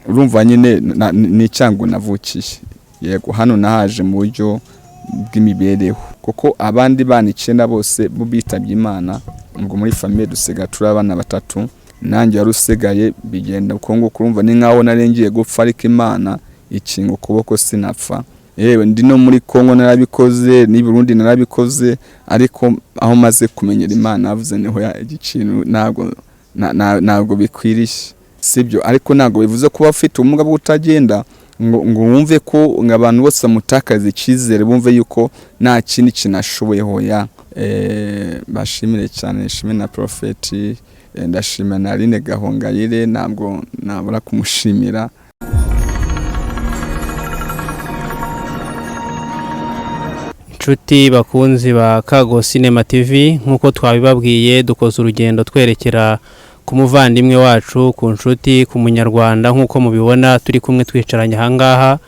Urumva nyine ni icyango navukiye. Yego, hano nahaje mu buryo bw'imibereho, kuko abandi bana 9 bose bo bitabye Imana. Ngo muri famille dusiga turi abana 3, nanjye wari usigaye, bigenda uko nguko. Urumva ni nkaho nari ngiye gupfa, ariko Imana ikinga ukuboko sinapfa. Yewe, ndi no muri Kongo narabikoze, n'i Burundi narabikoze, ariko aho maze kumenyera Imana navuze niho igiciro ntabwo bikwiriye, sibyo? Ariko ntabwo bivuze kuba ufite ubumuga bwo kutagenda ngo wumve ko ngo abantu bose bamutakaza icyizere, bumve yuko nta kindi kintu ashoboyeho. Ya bashimire cyane, nshimire na Profeti, ndashimira na Aline Gahongayire, ntabwo nabura kumushimira. Inshuti bakunzi ba Kago Cinema TV, nk'uko twabibabwiye, dukoze urugendo twerekera ku muvandimwe wacu, ku nshuti, ku munyarwanda. Nk'uko mubibona turi kumwe twicaranye ahangaha.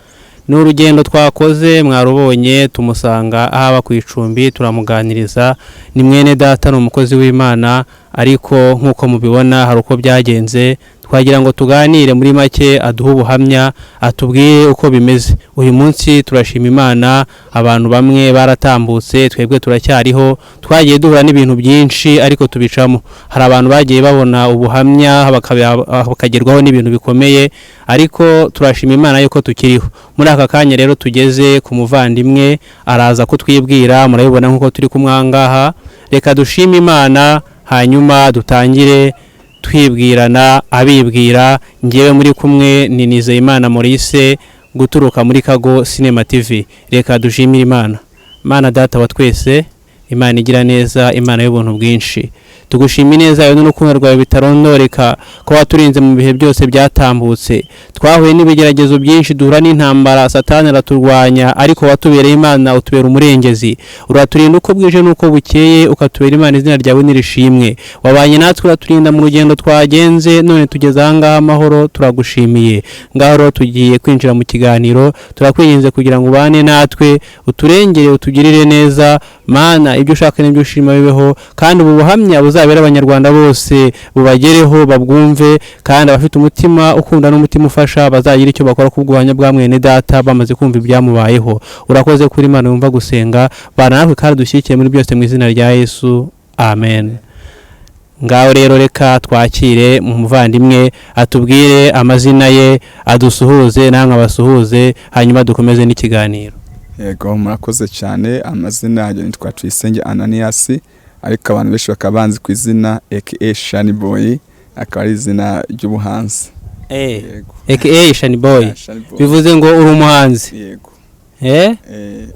Ni urugendo twakoze, mwarubonye, tumusanga aho aba ku icumbi, turamuganiriza. Ni mwene data, ni umukozi w'Imana, ariko nk'uko mubibona hari uko byagenze. Twagira ngo tuganire muri make, aduhe ubuhamya, atubwire uko bimeze. Uyu munsi turashima Imana, abantu bamwe baratambutse, twebwe turacyariho. Twagiye duhura n'ibintu byinshi ariko tubicamo. Hari abantu bagiye babona ubuhamya bakagerwaho n'ibintu bikomeye, ariko turashima Imana yuko tukiriho. Muri aka kanya rero tugeze ku muvandimwe, araza kutwibwira, murabibona nk'uko turi kumwe aha ngaha. Reka dushime Imana, hanyuma dutangire twibwirana, abibwira. Ngewe muri kumwe ni Nizeyimana Maurice, guturuka muri Kago Cinema TV. Reka dushimire Imana. Imana data wa twese, Imana igira neza, Imana y'ubuntu bwinshi, tugushima ineza yawe n'urukundo rwawe bitarondoreka, ko waturinze mu bihe byose byatambutse. Twahuye n'ibigeragezo byinshi, duhura n'intambara, Satani araturwanya, ariko watubereye Imana, utubera umurengezi, uraturinda uko bwije n'uko bukeye, ukatubera Imana, izina ryawe nirishimwe. Wabanye natwe, uraturinda mu rugendo twagenze, none tugeze aha ngaha amahoro, turagushimiye. Ngaho rero tugiye kwinjira mu kiganiro, turakwinginze kugira ngo ubane natwe, uturengere, utugirire neza. Mana, ibyo ushaka n'ibyo ushima bibeho, kandi ubu buhamya buzabera abanyarwanda bose, bubagereho, babwumve, kandi abafite umutima ukunda n'umutima ufasha bazagira icyo bakora ku bw'ubuhamya bwa mwene data bamaze kumva ibyamubayeho. Urakoze kuri Imana yumva gusenga, bana natwe kandi dushyigikire muri byose, mu izina rya Yesu, amen. Ngaho rero reka twakire umuvandimwe, atubwire amazina ye, adusuhuze, namwe abasuhuze, hanyuma dukomeze n'ikiganiro. Yego, murakoze cyane. Amazina yanjye nitwa Tuyisenge Ananias, ariko abantu benshi bakaba banzi ku izina aka Shani Boy, akaba ari izina ry'ubuhanzi. Yego. Aka Shani Boy. Yeah, Shani Boy. Bivuze ngo uri umuhanzi. Yego.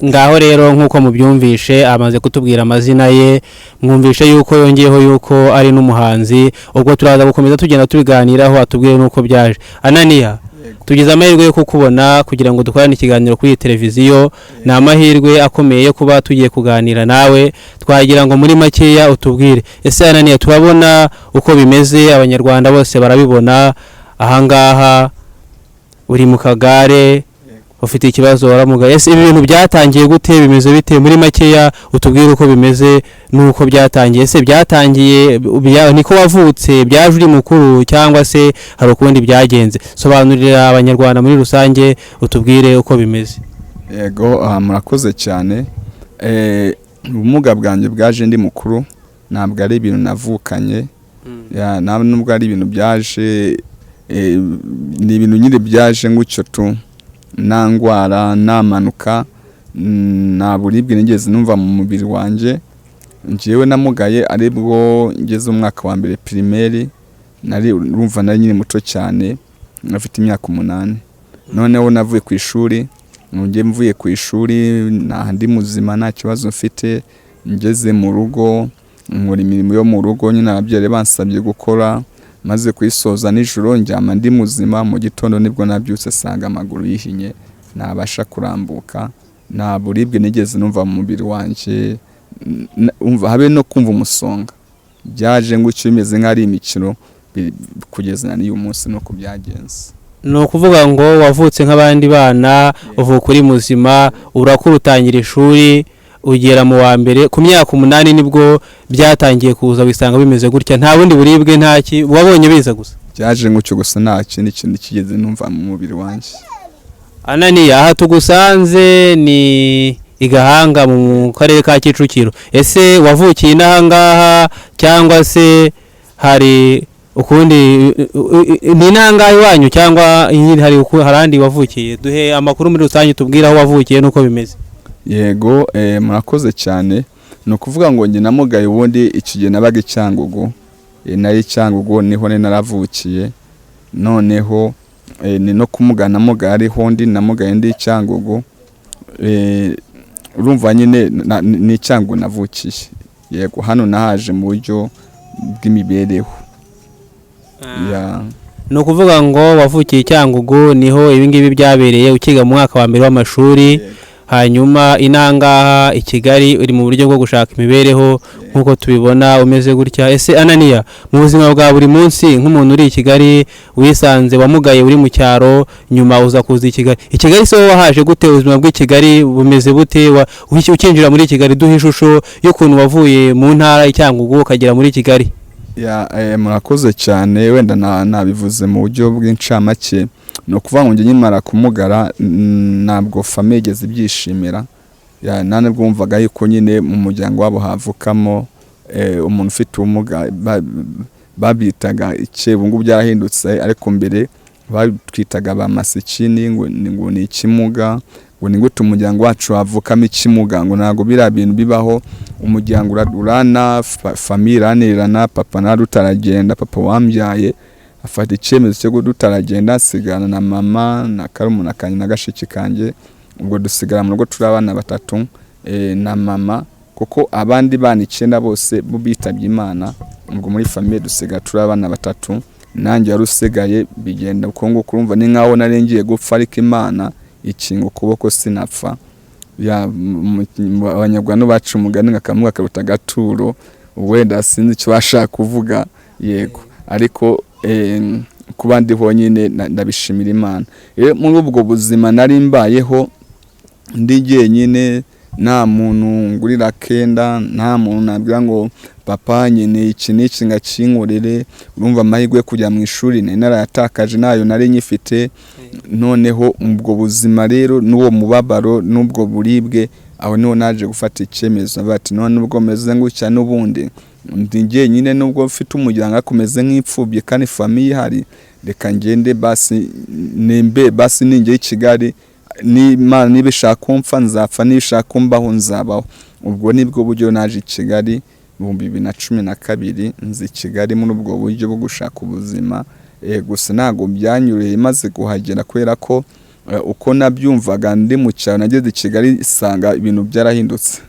Ngaho rero nk'uko mubyumvishe, amaze kutubwira amazina ye, mwumvishe yuko yongeyeho yuko ari n'umuhanzi. Ubwo turaza gukomeza tugenda tubiganiraho, atubwire n'uko byaje. Ananiya, tugize amahirwe yo kukubona kugira ngo dukorane ikiganiro kuri iyi televiziyo. Ni amahirwe akomeye yo kuba tugiye kuganira nawe. Twagira ngo muri makeya utubwire, ese Ananiya, turabona uko bimeze, abanyarwanda bose barabibona, ahangaha uri mu kagare, ufite ikibazo, waramugaye. Ese ibi bintu byatangiye gute, bimeze bite? Muri makeya utubwire uko bimeze n'uko byatangiye. Ese byatangiye niko wavutse, byaje uri mukuru, cyangwa se hari ukundi byagenze? Sobanurira abanyarwanda muri rusange, utubwire uko bimeze. Yego, murakoze cyane. Ubumuga bwanjye bwaje ndi mukuru, ntabwo ari ibintu navukanye, nubwo ari ibintu byaje, ni ibintu nyine byaje gutyo tu, nta ndwara, nta mpanuka, nta buribwe nigeze numva mu mubiri wanjye. Njyewe namugaye aribwo ngeze umwaka wa mbere primaire, nari urumva nari nyine muto cyane, nafite imyaka 8. Noneho navuye ku ishuri, njye mvuye ku ishuri nta ndi muzima, nta kibazo mfite. Ngeze mu rugo nkora imirimo yo mu rugo nyine ababyeyi bansabye gukora, maze kuyisoza nijoro njyama ndi muzima. Mu gitondo nibwo nabyutse sanga amaguru yihinye, ntabasha kurambuka, nta buribwe nigeze numva mu mubiri wanjye, habe no kumva umusonga. Byaje gutyo bimeze nk'ari imikino kugeza na n'uyu munsi nuko byagenze. Ni ukuvuga ngo wavutse nk'abandi bana, uvuka uri muzima, urakura, utangira ishuri, ugera mu wa mbere, ku myaka 8 nibwo byatangiye kuza, wisanga bimeze gutya, nta bundi buribwe, nta ki wabonye, biza gusa. Byaje gutyo gusa, nta kindi kintu kigeze numva mu mubiri wanjye. Ananiya, aha tugusanze ni i Gahanga mu karere ka Kicukiro. Ese wavukiye inaha ngaha cyangwa se hari ukundi? Ni inaha ngaha iwanyu cyangwa hari ahandi wavukiye? Duhe amakuru muri rusange, tubwire aho wavukiye n'uko bimeze. Yego, murakoze cyane. Ni ukuvuga ngo njye namugaye ubundi iki gihe nabaga i Cyangugu. Nari i Cyangugu, niho nari naravukiye. Noneho ni no kumuga namugaye ariho ndi, namugaye ndi i Cyangugu. Urumva nyine ni i Cyangugu navukiye. Yego, hano nahaje mu buryo bw'imibereho ya. Ni ukuvuga ngo wavukiye i Cyangugu, niho ibingibi byabereye ukiga mu mwaka wa mbere w'amashuri, hanyuma inangaha i Kigali uri mu buryo bwo gushaka imibereho nk'uko tubibona umeze gutya. Ese Ananiya, mu buzima bwa buri munsi nk'umuntu uri i Kigali wisanze wamugaye uri mu cyaro, nyuma uza kuza i Kigali, i Kigali se wowe wahaje gute? Ubuzima bw'i Kigali bumeze bute? Ukinjira muri Kigali, duha ishusho y'ukuntu wavuye mu ntara i Cyangugu ukagera muri Kigali. Ya, murakoze cyane. Wenda nabivuze mu buryo bw'incamake. Ni ukuvuga ngo njye nkimara kumugara, ntabwo famille igeze ibyishimira. Ya, nta nubwo wumvaga yuko nyine mu muryango wabo havukamo umuntu ufite ubumuga. Babitaga iki, ubu ngubu byarahindutse, ariko mbere batwitaga ba masikini, ngo ni ikimuga, ngo ni gute umuryango wacu wavukamo ikimuga, ngo ntabwo biriya bintu bibaho. Umuryango urana famille iranirana. Papa nawe utaragenda, papa wambyaye afata icyemezo cyo kudutaragenda, asigana na mama na karumuna kanjye na gashiki kanjye. Ubwo dusigara mu rugo turi abana batatu na mama, kuko abandi bana 9 bose bo bitabye Imana. Ubwo muri famille dusigara turi abana batatu, nanjye wari usigaye. Bigenda uko nguko. Urumva ni nkaho nari ngiye gupfa, ariko Imana ikinga ukuboko sinapfa. Ya, Abanyarwanda baca umugani ngo akamuga karuta agaturo. Wenda sinzi icyo bashaka kuvuga, yego, ariko kuba ndiho nyine ndabishimira Imana. Muri ubwo buzima nari mbayeho ndi jyenyine, nta muntu ngurira kenda, nta muntu nabwira ngo papa nkeneye iki n'iki ngo akinkorere. Urumva amahirwe yo kujya mu ishuri nari narayatakaje, nayo nari nyifite. Noneho ubwo buzima rero n'uwo mubabaro n'ubwo buribwe, aho niho naje gufata icyemezo bati none nubwo meze gutya, n'ubundi ndi jyenyine, nubwo mfite umuryango ariko umeze nk'imfubyi kandi famille ihari, reka ngende basi nembe, basi ningera i Kigali n'Imana niba ishaka kumpfa nzapfa, niba ishaka kumbaho nzabaho. Ubwo nibwo buryo naje i Kigali 2012. Nzi i Kigali muri ubwo buryo bwo gushaka ubuzima. Gusa ntabwo byanyoroheye maze kuhagera, kubera ko uko nabyumvaga ndi mu cyaro, nageze i Kigali isanga ibintu byarahindutse.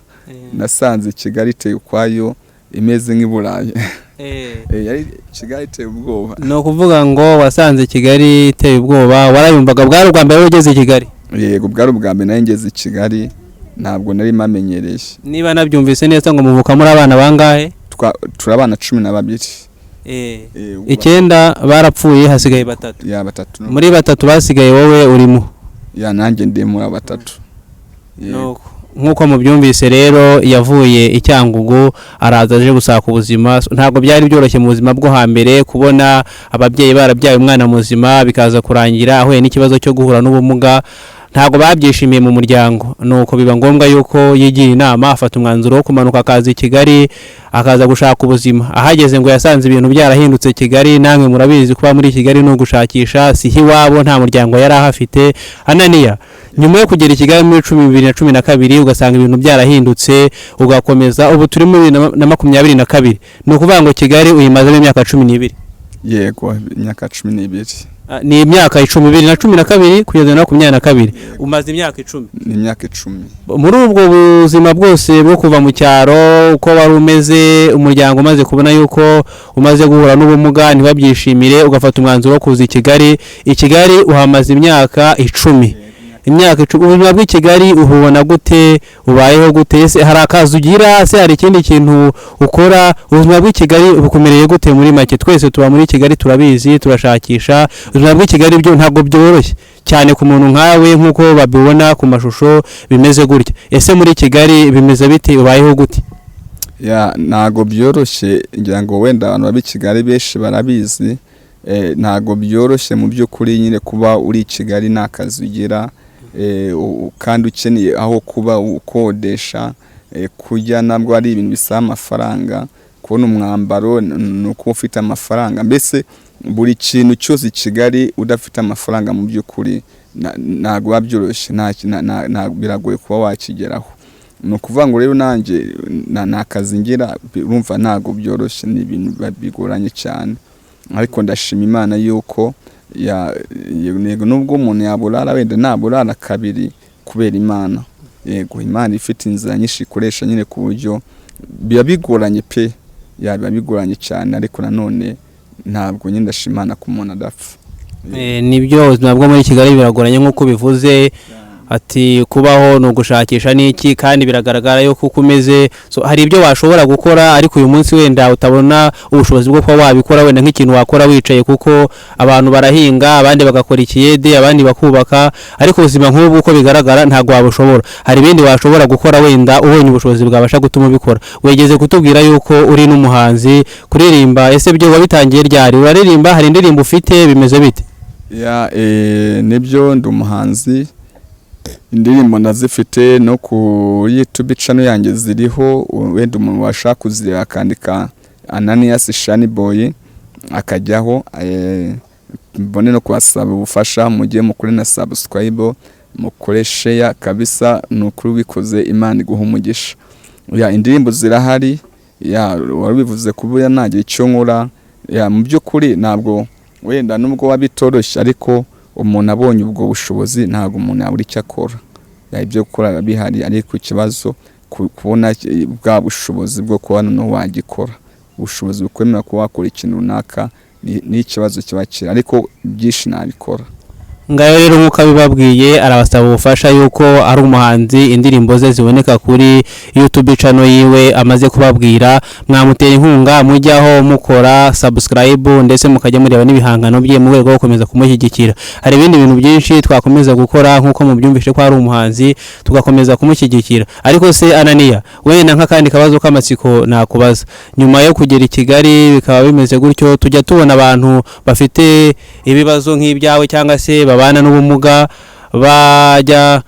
Nasanze Kigali iteye ukwayo, imeze nk'i Burayi. Yari Kigali iteye ubwoba. Ni ukuvuga ngo wasanze Kigali iteye ubwoba, warayumvaga. Bwari ubwa mbere ugeze i Kigali? Yego, bwari ubwa mbere nari ngeze i Kigali, ntabwo nari mpamenyereye. Niba nabyumvise neza, ngo muvuka muri abana bangahe? Turi abana 12. Ubwo 9 barapfuye, hasigaye batatu. Ya, batatu. Muri batatu basigaye wowe urimo? Ya, nanjye ndi muri abo batatu. Yego. Nuko nk'uko mubyumvise rero, yavuye i Cyangugu araza aje gushaka ubuzima. Ntabwo byari byoroshye mu buzima bwo hambere kubona ababyeyi barabyaye umwana muzima bikaza kurangira ahuye n'ikibazo cyo guhura n'ubumuga. Ntabwo babyishimiye mu muryango, nuko biba ngombwa yuko yigira inama, afata umwanzuro wo kumanuka akaza i Kigali, akaza gushaka ubuzima. Ahageze ngo yasanze ibintu byarahindutse. Kigali namwe murabizi, kuba muri Kigali ni ugushakisha, si iwabo, nta muryango yari ahafite. Ananiya, nyuma yo kugera i Kigali muri 2012 ugasanga ibintu byarahindutse, ugakomeza, ubu turi muri 2022, ni ukuvuga ngo Kigali uyimazemo imyaka 12? Yego, imyaka 12. Ah, ni imyaka 10, 2012 kugeza na 22, umaze imyaka 10. Ni imyaka 10. Muri ubwo buzima bwose bwo kuva mu cyaro uko wari umeze, umuryango umaze kubona yuko umaze guhura n'ubumuga ntibabyishimire, ugafata umwanzuro wo kuza i Kigali, i Kigali uhamaze imyaka 10. Imyaka 10, ubuzima bw'i Kigali ububona gute? Ubayeho gute? Ese hari akazi ugira? Se hari ikindi kintu ukora? Ubuzima bw'i Kigali bukumereye gute muri make? Twese tuba muri Kigali turabizi, turashakisha. Ubuzima bw'i Kigali byo ntabwo byoroshye cyane ku muntu nkawe nk'uko babibona ku mashusho bimeze gutya. Ese muri Kigali bimeze bite? Ubayeho gute? Ya, ntago byoroshye. Ngira ngo wenda abantu baba i Kigali benshi barabizi. Ntabwo byoroshye mu by'ukuri nyine kuba uri i Kigali nta kazi ugira, kandi ukeneye aho kuba ukodesha, kurya nabwo ari ibintu bisaba amafaranga, kubona umwambaro ni ukuba ufite amafaranga. Mbese buri kintu cyose i Kigali udafite amafaranga mu by'ukuri ntabwo biba byoroshye, biragoye kuba wakigeraho. Ni ukuvuga ngo rero nanjye nta kazi ngira, urumva ntabwo byoroshye, ni ibintu biba bigoranye cyane. Ariko ndashima Imana yuko yego, nubwo umuntu yaburara, wenda naburara kabiri kubera Imana. Yego, Imana ifite inzira nyinshi ikoresha nyine, ku buryo biba bigoranye pe, biba bigoranye cyane, ariko nanone ntabwo nyine, ndashima Imana ko umuntu adapfa. Nibyo, ubuzima bwo muri Kigali biragoranye nk'uko ubivuze, ati kubaho ni ugushakisha n'iki, kandi biragaragara yuko uko umeze. So, hari ibyo washobora gukora ariko uyu munsi wenda utabona ubushobozi bwo kuba wabikora, wenda nk'ikintu wakora wicaye, kuko abantu barahinga, abandi bagakora ikiyede, abandi bakubaka, ariko ubuzima nk'ubu uko bigaragara ntabwo wabushobora. Hari ibindi washobora gukora wenda ubonye ubushobozi bwabasha gutuma ubikora. Wegeze kutubwira yuko uri n'umuhanzi, kuririmba, ese byo wabitangiye ryari? Uraririmba? Hari indirimbo ufite? Bimeze bite? Ya, nibyo, ndi umuhanzi, indirimbo ndazifite, no ku YouTube channel yanjye ziriho. Wenda umuntu washaka kuzireba akandika Ananias Shani Boy akajyaho. Mbone no kubasaba ubufasha, mujye mukore na subscribe, mukore share kabisa. Ni ukuri ubikoze Imana iguha umugisha. Ya, indirimbo zirahari. Ya, wari ubivuze kuba nagira icyo nkora. Ya, mu by'ukuri ntabwo wenda nubwo wabitoroshye, ariko umuntu abonye ubwo bushobozi ntabwo umuntu yabura icyo akora. Ya, ibyo gukora biba bihari, ariko ikibazo kubona bwa bushobozi bwo kuba noneho wagikora, ubushobozi bukwemera kuba wakora ikintu runaka ni ikibazo kiba kiri, ariko byinshi nabikora. Ngayo rero, nk'uko abibabwiye, arabasaba ubufasha yuko ari umuhanzi, indirimbo ze ziboneka kuri YouTube channel yiwe amaze kubabwira. Mwamutera inkunga mujyaho mukora subscribe, ndetse mukajya mureba n'ibihangano bye mu rwego rwo gukomeza kumushyigikira. Hari ibindi bintu byinshi twakomeza gukora nk'uko mubyumvishe ko ari umuhanzi, tugakomeza kumushyigikira. Ariko se Ananiya, wenda nk'akandi kabazo k'amatsiko nakubaza, nyuma yo kugera i Kigali bikaba bimeze gutyo, tujya tubona abantu bafite ibibazo nk'ibyawe cyangwa se babana n'ubumuga bajya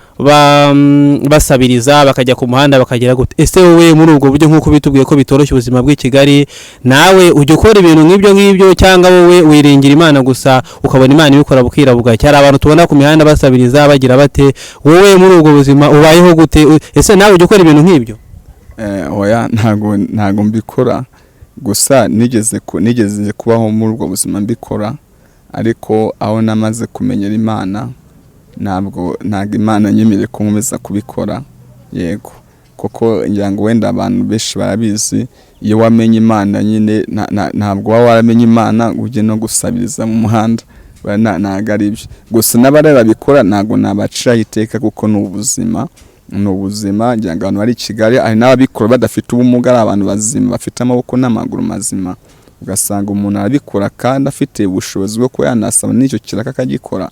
basabiriza, bakajya ku muhanda, bakagera gute? Ese wowe muri ubwo buryo, nk'uko bitubwiye ko bitoroshye ubuzima bw'i Kigali, nawe ujya ukora ibintu nk'ibyo ngibyo, cyangwa wowe wiringira Imana gusa, ukabona Imana ibikora bukira bugacya? Hari abantu tubona ku mihanda basabiriza, bagira bate. Wowe muri ubwo buzima ubayeho gute? Ese nawe ujya ukora ibintu nk'ibyo? Oya, ntago mbikora. Gusa nigeze kubaho muri ubwo buzima mbikora, ariko aho namaze kumenyera Imana, ntabwo Imana nyemereye ko nkomeza kubikora. Yego, kuko ngira ngo wenda abantu benshi barabizi, iyo wamenye Imana nyine ntabwo waba waramenye Imana ngo ujye no gusabiriza mu muhanda. Ntabwo ari byo. Gusa n'abari babikora ntabwo nabaciraho iteka, kuko ni ubuzima, ni ubuzima. Ngira ngo abantu bari i Kigali, hari n'ababikora badafite ubumuga, ari abantu bazima bafite amaboko n'amaguru mazima, ugasanga umuntu arabikora kandi afite ubushobozi bwo kuba yanasaba n'icyo kiraka akagikora.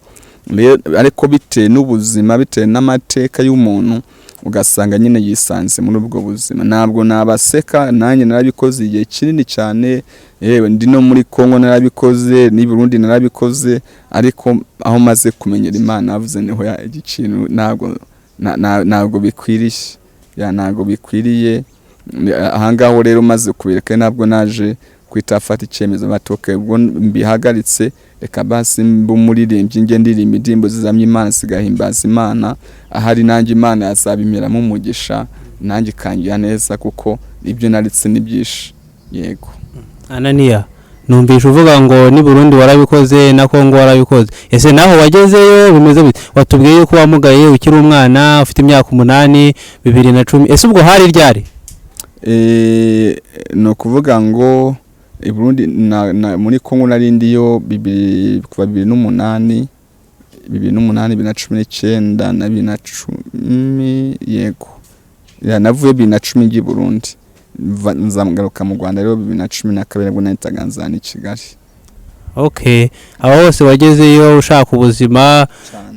Ariko bitewe n'ubuzima, bitewe n'amateka y'umuntu, ugasanga nyine yisanze muri ubwo buzima. Ntabwo nabaseka, nanjye narabikoze igihe kinini cyane. Yewe, ndi no muri Kongo narabikoze, n'i Burundi narabikoze, ariko aho maze kumenyera Imana navuze niho iki kintu ntabwo bikwiriye. Ya, ntabwo bikwiriye. Ahangaho rero maze kubireka, ntabwo naje kwita afata icyemezo bati okay, ubwo mbihagaritse, reka basi mbe umuririmbyi, njye ndirimba indirimbo zizamya Imana, zigahimbaza Imana. Ahari nanjye Imana yazabimeramo umugisha, nanjye ikangira neza, kuko ibyo naretse ni byinshi. Yego. Ananiya, numvishe uvuga ngo ni Burundi warabikoze, na Kongo warabikoze. Ese naho wagezeyo bimeze bite? Watubwiye yuko wamugaye ukiri umwana ufite imyaka 8, 2010. Ese ubwo hari ryari? Ni ukuvuga ngo i Burundi muri Kongo nari ndiyo kuva 2008, 2008, 2019 na 2010. Yego. Ya, navuye 2010 njya i Burundi, nza ngaruka mu Rwanda rero 2012, nibwo nahitaga nzana i Kigali. Okay, aho hose wagezeyo ushaka ubuzima,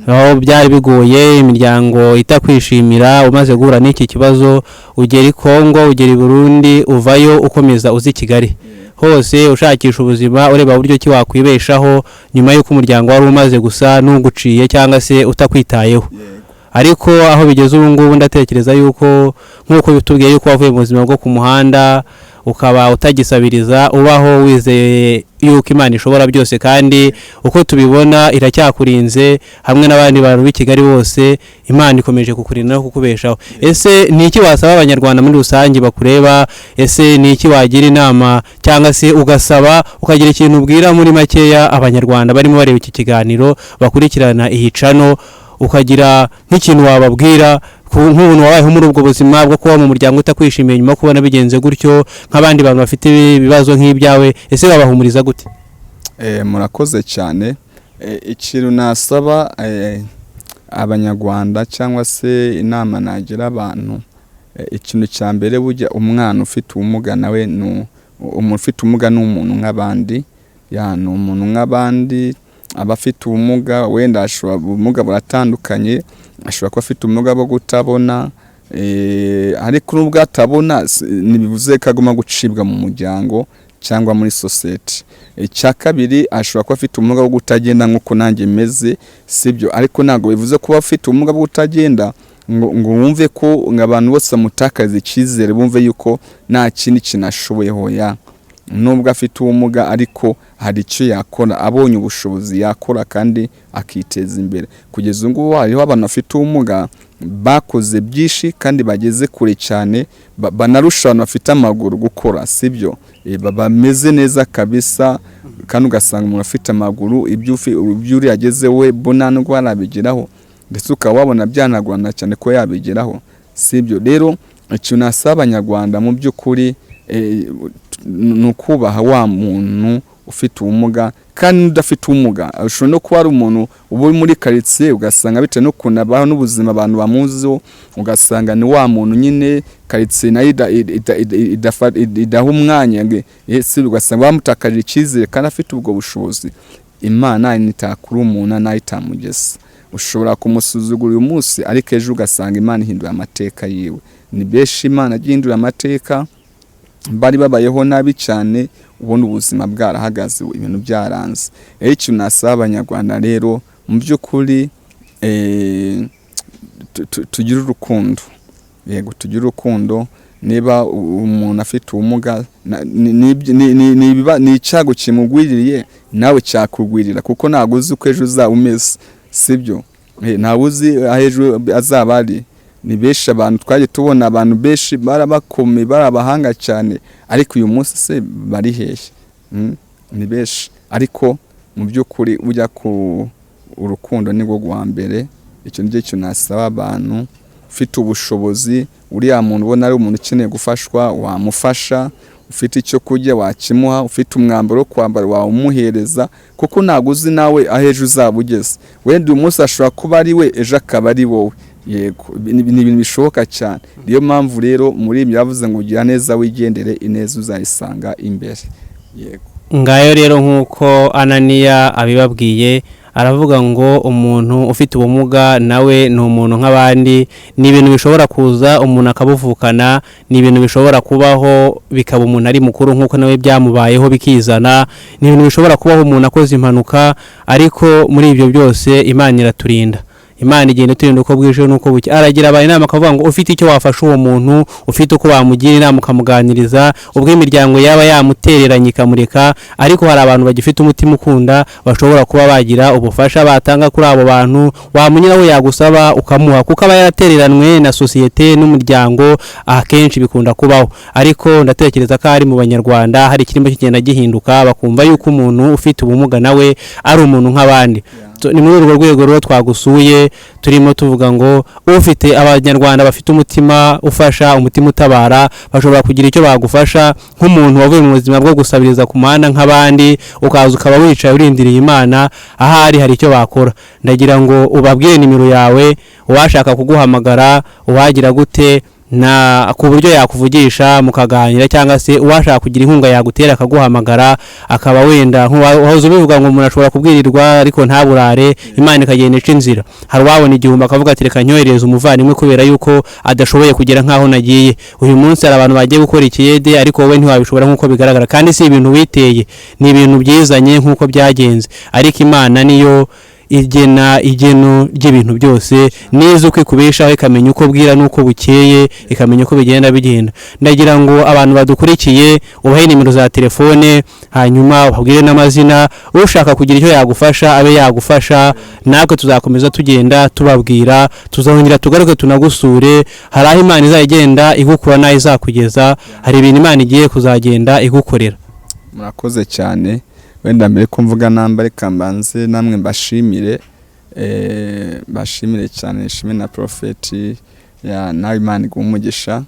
aho byari bigoye, imiryango itakwishimira, umaze guhura n'iki kibazo, ugera i Kongo, ugera i Burundi, uvayo ukomeza uza i Kigali. hose ushakisha ubuzima, ureba buryo ki wakwibeshaho nyuma y'uko umuryango wari umaze gusa n'uguciye cyangwa se utakwitayeho. Ariko aho bigeze ubu ngubu, ndatekereza yuko nk'uko bitubwiye yuko wavuye mu buzima bwo ku muhanda, ukaba utagisabiriza, ubaho wizeye yuko Imana ishobora byose, kandi uko tubibona iracyakurinze hamwe n'abandi bantu b'i Kigali bose. Imana ikomeje kukurinda no kukubeshaho. Ese ni iki wasaba Abanyarwanda muri rusange bakureba? Ese ni iki wagira inama cyangwa se ugasaba, ukagira ikintu ubwira muri makeya Abanyarwanda barimo bareba iki kiganiro, bakurikirana iyi channel, ukagira nk'ikintu wababwira nk'umuntu wabayeho muri ubwo buzima bwo kuba mu muryango utakwishimiye, nyuma yo kubona bigenze gutyo, nk'abandi bantu bafite ibibazo nk'ibyawe, ese wabahumuriza gute? Murakoze cyane. Ikintu nasaba Abanyarwanda cyangwa se inama nagira abantu, ikintu cya mbere, burya umwana ufite ubumuga nawe ni umuntu ufite ubumuga, ni umuntu nk'abandi. Ya, ni umuntu nk'abandi. Aba afite ubumuga, wenda ashobora, ubumuga buratandukanye, ashobora kuba afite ubumuga bwo kutabona, ariko nubwo atabona ntibivuze ko agomba gucibwa mu muryango cyangwa muri sosiyete. Icya kabiri, ashobora kuba afite ubumuga bwo kutagenda nk'uko nanjye meze, sibyo? Ariko ntabwo bivuze kuba afite ubumuga bwo kutagenda ngo wumve ko ngo abantu bose bamutakaza icyizere, bumve yuko nta kindi kintu ashoboye. Hoya, nubwo afite ubumuga ariko hari icyo yakora, abonye ubushobozi yakora kandi akiteza imbere. Kugeza ubu ngubu hariho abantu bafite ubumuga bakoze byinshi kandi bageze kure cyane, banarusha abantu bafite amaguru gukora, sibyo? Bameze neza kabisa, kandi ugasanga umuntu afite amaguru ibyo uriya agezeho we bo nta nubwo arabigeraho, ndetse ukaba wabona byanagorana cyane ko yabigeraho, sibyo? Rero ikintu nasaba Abanyarwanda mu by'ukuri ni ukubaha wa muntu ufite ubumuga. Kandi n'udafite ubumuga ashobora no kuba ari umuntu uba uri muri karitsiye, ugasanga bitewe n'ukuntu abaho n'ubuzima abantu bamuziho, ugasanga ni wa muntu nyine karitsiye nayo idaha umwanya, si ugasanga bamutakarira icyizere kandi afite ubwo bushobozi. Imana ntitakura umuntu nayo itamugeza. Ushobora kumusuzugura uyu munsi, ariko ejo ugasanga Imana ihindura amateka yiwe. Ni benshi Imana yagiye ihindura amateka, bari babayeho nabi cyane, ubona ubuzima bwarahagaze, ibintu byaranze. Rero ikintu nasaba Abanyarwanda rero mu by'ukuri, tugire urukundo. Yego, tugire urukundo. Niba umuntu afite ubumuga, ni icyago kimugwiririye, nawe cyakugwirira, kuko ntabwo uzi uko ejo uzaba umeze, sibyo? Ntawe uzi aho ejo azaba ari. Ni benshi abantu twagiye tubona, abantu benshi barabakomeye, bari abahanga cyane, ariko uyu munsi se bari hehe? Ni benshi. Ariko mu by'ukuri ujya ku urukundo ni rwo rwa mbere. Icyo nicyo kintu nasaba abantu. Ufite ubushobozi, uriya muntu ubona ari umuntu ukeneye gufashwa, wamufasha. Ufite icyo kurya wakimuha, ufite umwambaro wo kwambara wawumuhereza, kuko ntabwo uzi nawe aho ejo uzaba ugeze. Wenda uyu munsi ashobora kuba ari we, ejo akaba ari wowe. Yego, ni ibintu bishoboka cyane. Niyo mpamvu rero muri ibi yavuze ngo ugira neza wigendere, ineza uzayisanga imbere. Yego. Ngayo rero, nk'uko Ananiya abibabwiye, aravuga ngo umuntu ufite ubumuga nawe ni umuntu nk'abandi. Ni ibintu bishobora kuza umuntu akabuvukana, ni ibintu bishobora kubaho bikaba umuntu ari mukuru nk'uko nawe byamubayeho bikizana, ni ibintu bishobora kubaho umuntu akoze impanuka. Ariko muri ibyo byose Imana iraturinda, Imana igenda iturinda uko bwije n'uko bucya. Aragira abantu inama, akavuga ngo ufite icyo wafasha uwo muntu, ufite uko wamugira inama, ukamuganiriza, ubwo imiryango yaba yamutereranye ikamureka, ariko hari abantu bagifite umutima ukunda bashobora kuba bagira ubufasha batanga kuri abo bantu. Wamunyuraho yagusaba ukamuha, kuko aba yaratereranwe na sosiyete n'umuryango, akenshi bikunda kubaho. Ariko ndatekereza ko ari mu Banyarwanda hari ikirimo kigenda gihinduka, bakumva yuko umuntu ufite ubumuga nawe ari umuntu nk'abandi. Ni muri urwo rwego rero twagusuye, turimo tuvuga ngo ufite Abanyarwanda bafite umutima ufasha, umutima utabara, bashobora kugira icyo bagufasha nk'umuntu wavuye mu buzima bwo gusabiriza ku muhanda nk'abandi, ukaza ukaba wicaye urindiriye Imana, ahari hari icyo bakora. Ndagira ngo ubabwire nimero yawe, uwashaka kuguhamagara, uwagira gute. Na ku buryo yakuvugisha mukaganira, cyangwa se uwashaka kugira inkunga yagutera akaguhamagara, akaba wenda wahoze ubivuga ngo umuntu ashobora kubwirirwa ariko ntaburare, Imana ikagenda ica inzira. Hari uwabona 1000 akavuga ati reka nyoherereze umuvandimwe kubera yuko adashoboye kugera nk'aho nagiye uyu munsi. Hari abantu bagiye gukora ikiyede, ariko wowe ntiwabishobora nk'uko bigaragara, kandi si ibintu witeye, ni ibintu byizanye nk'uko byagenze. Ariko Imana niyo igena igeno ry'ibintu byose, neza uko ikubeshaho, ikamenya uko bwira n'uko bukeye, ikamenya uko bigenda bigenda. Ndagira ngo abantu badukurikiye ubahe nimero za telefone, hanyuma ubabwire n'amazina, ushaka kugira icyo yagufasha abe yagufasha. Natwe tuzakomeza tugenda tubabwira, tuzongera tugaruke tunagusure. Hari aho Imana izagenda igukura n'aho izakugeza, hari ibintu Imana igiye kuzagenda igukorera. Murakoze cyane. Wenda mbere ko mvuga namba, reka mbanze namwe mbashimire, mbashimire cyane, nshime na Profeti ya nawe, Imana iguhe umugisha.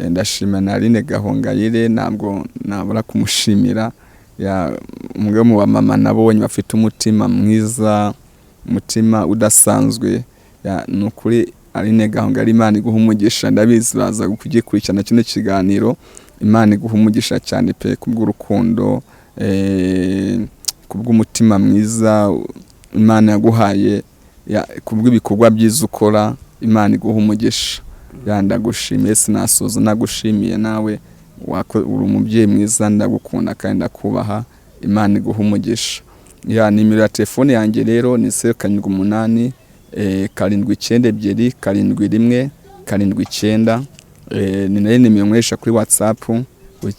Ndashima na Aline Gahongayire, ntabwo nabura kumushimira, ya umwe mu bamama nabonye bafite umutima mwiza, umutima udasanzwe. Ya, ni ukuri Aline Gahongayire, Imana iguhe umugisha. Ndabizi baza kugikurikirana kino kiganiro. Imana iguhe umugisha cyane pe, kubw'urukundo, kubw'umutima mwiza Imana yaguhaye, kubw'ibikorwa byiza ukora. Imana iguha umugisha. Ya, ndagushimiye, sinasoza nagushimiye. Nawe uri umubyeyi mwiza, ndagukunda kandi ndakubaha. Imana iguha umugisha. Ya, nimero ya telefone yanjye rero ni 078 792 7179. Ni nayo nimero nkoresha kuri WhatsApp.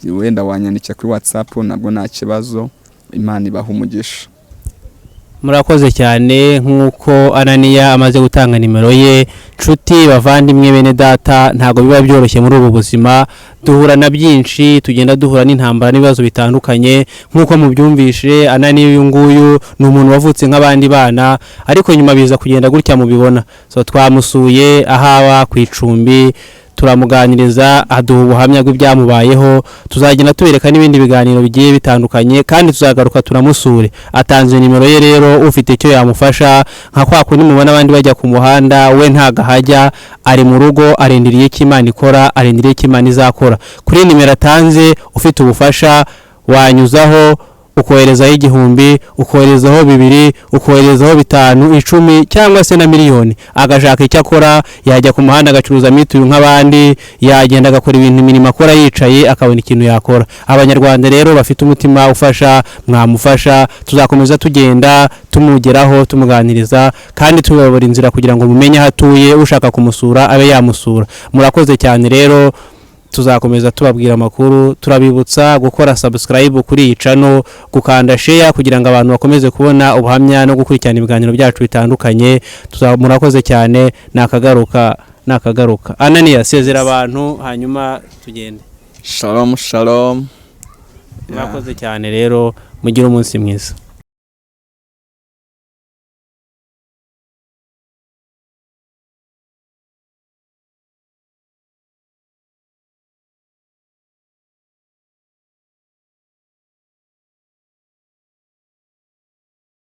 Wenda wanyandikira kuri WhatsApp nabwo nta kibazo. Imana ibaha umugisha. Murakoze cyane. Nk'uko Ananiya amaze gutanga nimero ye, nshuti, bavandimwe, bene data, ntabwo biba byoroshye muri ubu buzima. Duhura na byinshi, tugenda duhura n'intambara n'ibibazo bitandukanye. Nk'uko mubyumvishe, Ananiya uyu nguyu ni umuntu wavutse nk'abandi bana, ariko nyuma biza kugenda gutya mubibona. So twamusuye aho aba ku icumbi, turamuganiriza, aduha ubuhamya bw'ibyamubayeho. Tuzagenda tubereka n'ibindi biganiro bigiye bitandukanye, kandi tuzagaruka turamusure. Atanze nimero ye rero, ufite icyo yamufasha, nka kwa kundi mubona abandi bajya ku muhanda, we ntago ahajya, ari mu rugo, arindiriye icyo Imana ikora, arindiriye icyo Imana izakora. Kuri nimero atanze, ufite ubufasha wanyuzaho ukoherezaho 1000, ukoherezaho 2, ukoherezaho 5, 10 cyangwa se na miliyoni, agashaka icyo akora. Yajya ku muhanda agacuruza mituyu nk'abandi, yagenda agakora ibintu, imirimo akora yicaye, akabona ikintu yakora. Abanyarwanda rero bafite umutima ufasha, mwamufasha. Tuzakomeza tugenda tumugeraho, tumuganiriza kandi tubayobora inzira kugira ngo mumenye aho atuye, ushaka kumusura abe yamusura. Murakoze cyane rero, tuzakomeza tubabwira amakuru. Turabibutsa gukora subscribe kuri iyi channel, gukanda share kugira ngo abantu bakomeze kubona ubuhamya no gukurikirana ibiganiro byacu bitandukanye. Murakoze cyane, nakagaruka, nakagaruka. Ananiya, sezera abantu hanyuma tugende. Shalom, shalom. Murakoze cyane rero, mugire umunsi mwiza.